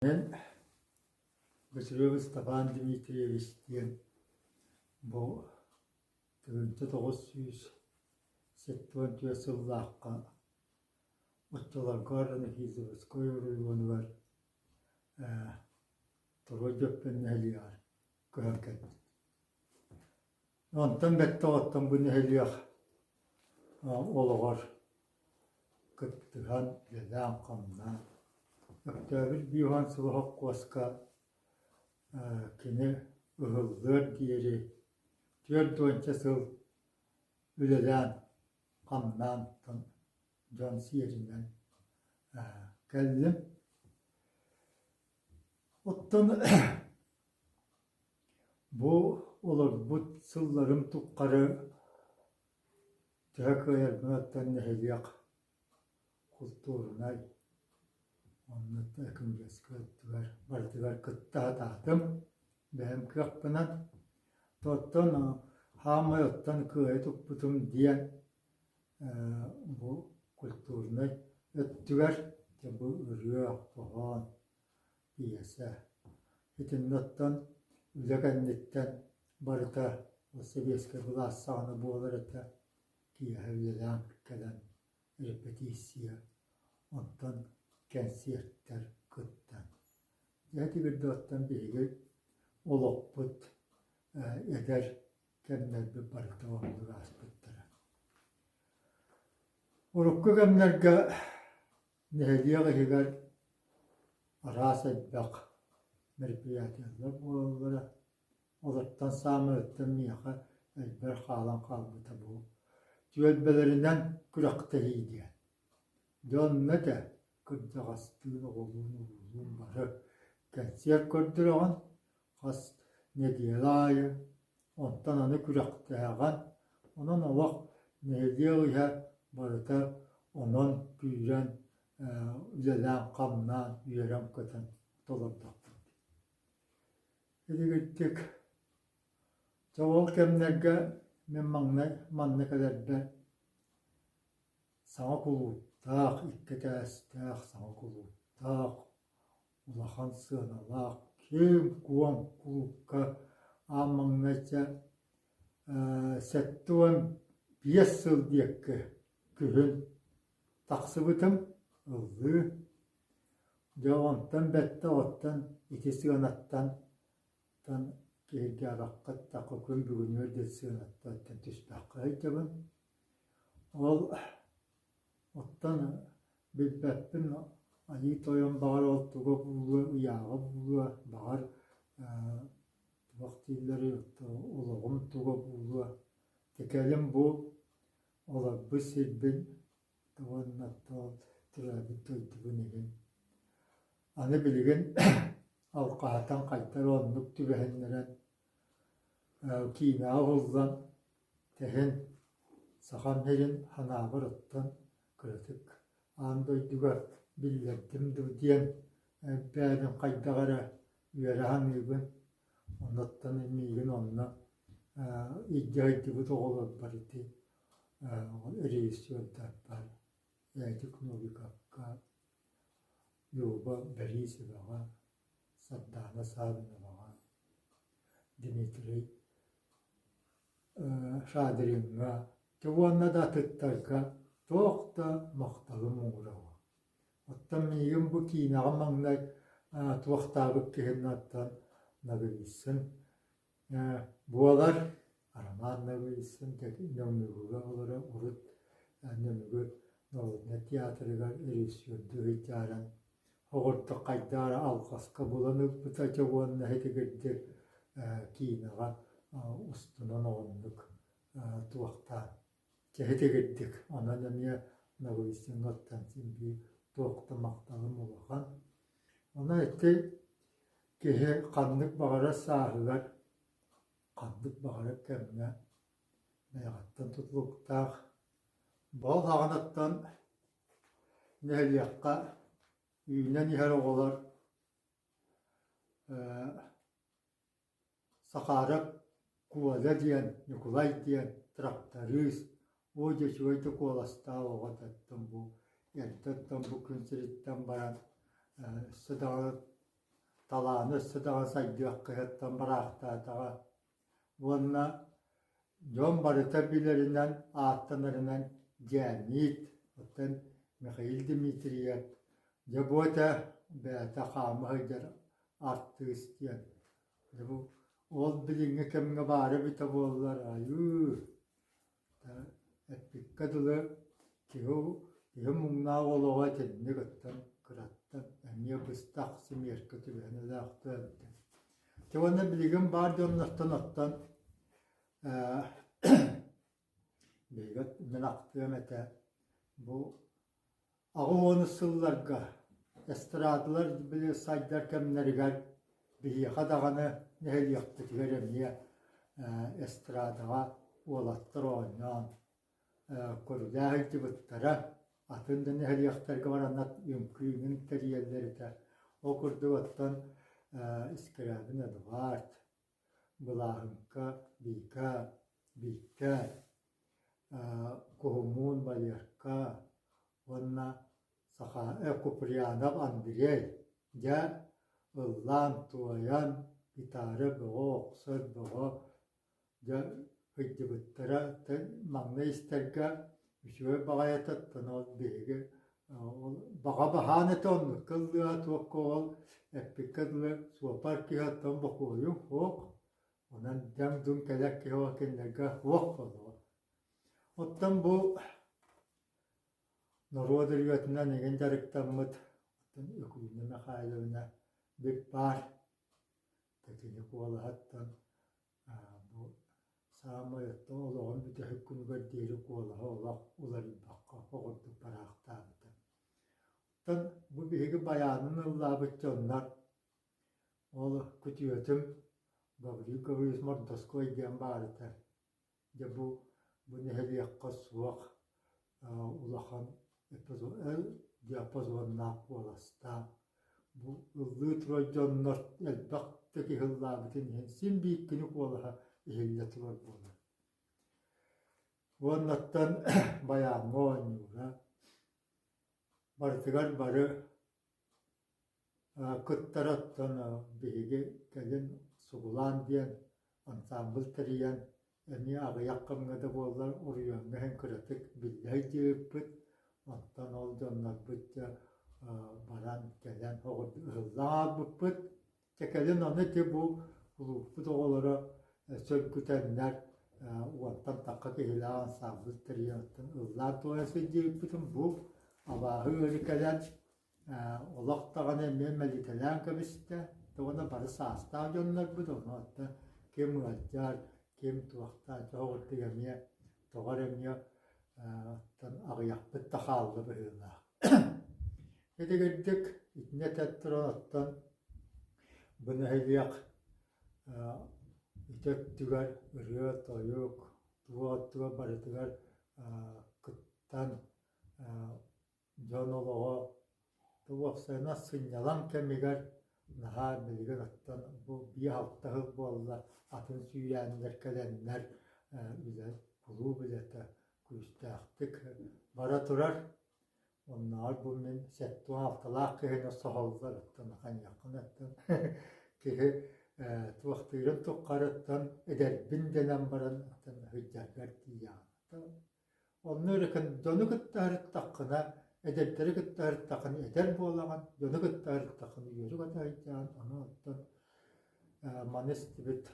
Мин Бочарев Степан Дмитриевич диэн бу 1974 сыллаахха оччолорго Орджоникидзевскай оройуонугар Торуой Дьөппөн нэһилиэгэр көһөн кэлбит. Онтон бэттэх оттон бу нэһилиэк олоҕор кыттыһан, үлэлээн-хамнаан Өктөөбүр биир сыл холкуоска кини ыһыллыар диэри 40 сыл үлэлээн хамнаан дьон сиэринэн кэллим. Оттон бу олорбут сылларым тухары төһө кыайарбын нэһилиэк култуурунай уонна экономическай өттүгэр барытыгар кытта сатаатым бэйэм кыахпынан. Оттон хаамай оттон кыайа туппутум диэн бу культурнай өттүгэр дьэ бу ырыа, хоһоон, пьеса. Итиннэ оттон үлэ кэнниттэн барыта сэбиэскэй былаас саҕана буолар этэ. Киэһэ үлэлээн кэлэн репетиция, онтон кэнсиэртэр кыттан. Дьэ ити оттон биһиги олохпут эдэр кэмнэрбит барыта оннук ааспыттара. Урукку кэмнэргэ нэһилиэк иһигэр араас элбэх мероприятиелар буолаллара. Олортон саамай оттон миэхэ элбэх хаалан хаалбыта бу түөлбэлэринэн күрэхтэһии диэн. Дьэ онно этэ кырдьаҕастыын, оҕолуун, уруулуун бары кэнсиэр көрдөрөҕүн, хас нэдиэлэ аайы, онтон аны күрэхтэһэҕин, онон олох нэһилиэк иһэ барыта онон күүрэн, үлэлээн-хамнаан, үөрэн-көтөн толордохпут. Илигирдик Дьэ ол кэмнэргэ мин маҥнай манна кэлэрбэр саҥа кулууптаах, икки этээстээх саҥа кулууптаах, улахан сыаналаах, киэҥ-куоҥ кулуупка аан маҥнай чэ 75 сыл диэки күһүн тахсыбытым, ыллыы. Дьэ онтон бэттэх оттон ити сыанаттан киһиргээбэххит да күн бүгүнүгэр диэри сыанаттан түспэххэ сылдьабын. Ол оттон билбэппин Айыы Тойон баҕар ол туга буолуо, ыйааҕа буолуо, баҕар туох дииллэрий олоҕум туга буолуо. Кэлин бу олорбут сирбин уонна төрөөбүт дойдубун иһин. Аны билигин алҕаһатан хайдах оннук түбэһиннэрэн киинэҕэ уһуллан тэһин Сахам сирин ханаабар оттон кыратык аан дойдуга биллэрдим дуу диэн бэйэбин хайдах эрэ үөрэ саныыбын. Онуттан миигин онно илдьэ сылдьыбыт оҕолорбор ити режиссердарбар Эдик Новиковка, Люба Борисоваҕа, Сардаана Саввиноваҕа, Дмитрий Шадриҥҥа уонна да атыттарга туох да махталым муҥура суох. Оттон миигин бу киинэҕэ маҥнай туохтаабыт киһиннэртэн Ноговицын буолар. Роман Ноговицын Нөмүгүгэ олоро урут Нөмүгү народнай театрыгар режиссердуу сылдьааран оҕурдук хайдах эрэ алҕаска булан ылбыта дьэ уонна итигирдик киинэҕэ устунан оҕуннук туохтаан Киһитигирдик, онон эмиэ Ноговицыҥҥаттан син биир туох да махталым улахан. Онон ити киһи ханнык баҕарар сааһыгар, ханнык баҕарар кэмҥэ бэйэҕиттэн тутулуктаах. Бал саҕанаттан нэһилиэккэ үүнэн иһэр оҕолор Сахаарап Куода диэн, Ньукулай диэн тырахтарыыс, оо дьэ үчүгэй да куоластаах оҕо этэ бу эрдэ оттон бу күн сириттэн баран өссө даҕаны. талаана өссө даҕаны сайдыах кыһыттан бараахтаатаҕа уонна дьон барыта билэринэн, ааттанарынан Дьээмиит, оттон Михаил Дмитриев дьэ бу этэ бэйэтэ хаама сылдьар артыыс диэн. Дьэ бу ол билиҥҥи кэмҥэ баара эбитэ буоллар, айыы, Эппиккэ дылы, киһи киһи муҥнаах олоҕо итинник оттон кыраттан эмиэ быстах симиэркэ түбэһэн өлөөхтөөбүтэ. Дьэ уонна билигин баар дьоннортон оттон биһиги мин ахтыам этэ бу 80-ус сылларга эстрадалар били сайдар кэмнэригэр биһиэхэ даҕаны нэһилиэкпитигэр эмиэ эстрадаҕа уолаттар оонньоон көрүлээ сылдьыбыттара. Атын да нэһилиэктэргэ бараннар үҥкүүнүн тэрийэллэр этэ. Ол курдук оттон Скрябин Эдуард, Былааһыҥка Вика, Бииккэ, Куһумуун Валерка уонна Саха Куприянов Андрей дьэ ыллаан-туойан, гитара бөҕө, охсор бөҕө дьэ сылдьыбыттара маҥнай истэргэ үчүгэй баҕайыта оттон ол биһиги ол баҕа баһаан этэ оннукка ыллыа туохха ол эппиккэ дылы суопар киһи оттон бокуойуҥ суох онон дэҥ-дуҥ кэлэр киһи ол кинилэргэ суох буолуо. Оттон бу норуот ырыатынан эҥин дьарыктаммыт оттон Өкүүнэ Михайловна бүк баар кини куолаһыттан бу саамай оттон олоҕун бүтэһик күнүгэр диэри куолаһа олох уларыйбакка оҕурдук бараахтаабыта. Оттон бу биһиги байаанын ыллаабыт дьоннор ол күтүөтүм Гаврил Гаврилович Мордовской диэн баар этэ. Дьэ бу бу нэһилиэккэ суох улахан диапазоннаах куоластаах бу ыллыы турар дьоннор элбэх да киһи ыллаабытын иһин син биир кини куолаһа иһиллэ турар буолар. Уоннаттан байааҥҥа оонньуура барытыгар бары Кыттар оттон биһиги кэлин Сугулаан диэн ансаамбыл тэрийэн эмиэ аҕыйах кэмҥэ да буоллар оройуоҥҥа иһин кыратык биллэ сылдьыбыппыт. Онтон ол дьоннорбут дьэ баран кэлэн ыһыллан хаалбыппыт. Дьэ кэлин аны ити бу кулууппут оҕолоро сөргүтэннэр уонтан тахха киһилээх ансаамбыл тэрийэн оттон ыллаан туойан сылдьыбыппытын бу абааһы ыарыы кэлэн Олох даҕаны эмиэ мэлитэлээн кэбистэ, уонна бары саастаах дьоннорбут, ону оттон ким ыалдьар, ким туохтаах дьоһо курдук эмиэ тоҕо эрэ эмиэ оттон аҕыйахпыт да хаалла быһыылаах. Итигирдик итиннэ этэн туран оттон бу нэһилиэк ити өттүгэр ырыа-тойук, туох өттүгэр барытыгар кыттан Дьон олоҕо уопсайынан сынньалаҥ кэмигэр наһаа билигин оттон бу биир-алта сыл буолла атын сүүрээннэр кэлэннэр үлэ кулууп үлэтэ күүстээхтик бара турар. Оннооҕор бу мин 76-лаах киһини соһоллор оттон хайыаххын оттон киһи туохтуурун туххарыттан эдэрбин дэнэн баран оттон сылдьаргар тиийэҕин. Онно эрэ дьону кытта сырыттаххына, эдэрдэри кытта сырыттаххына эдэр буолаҕын, дьону кытта сырыттаххына үөрүк атаайдаан, ону оттон маны истибит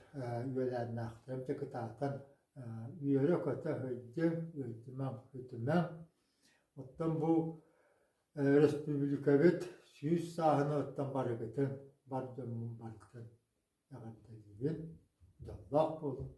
үөлээннээхтэрим дьэ кытаатан үөрэ-көтө сылдьыҥ, ыалдьымаҥ, үтүмэҥ. Оттон бу өрөспүүбүлүкэбит 100 сааһын оттон барыгытын, бар дьоммун барытын эҕэрдэлиибин, дьоллоох буолуҥ.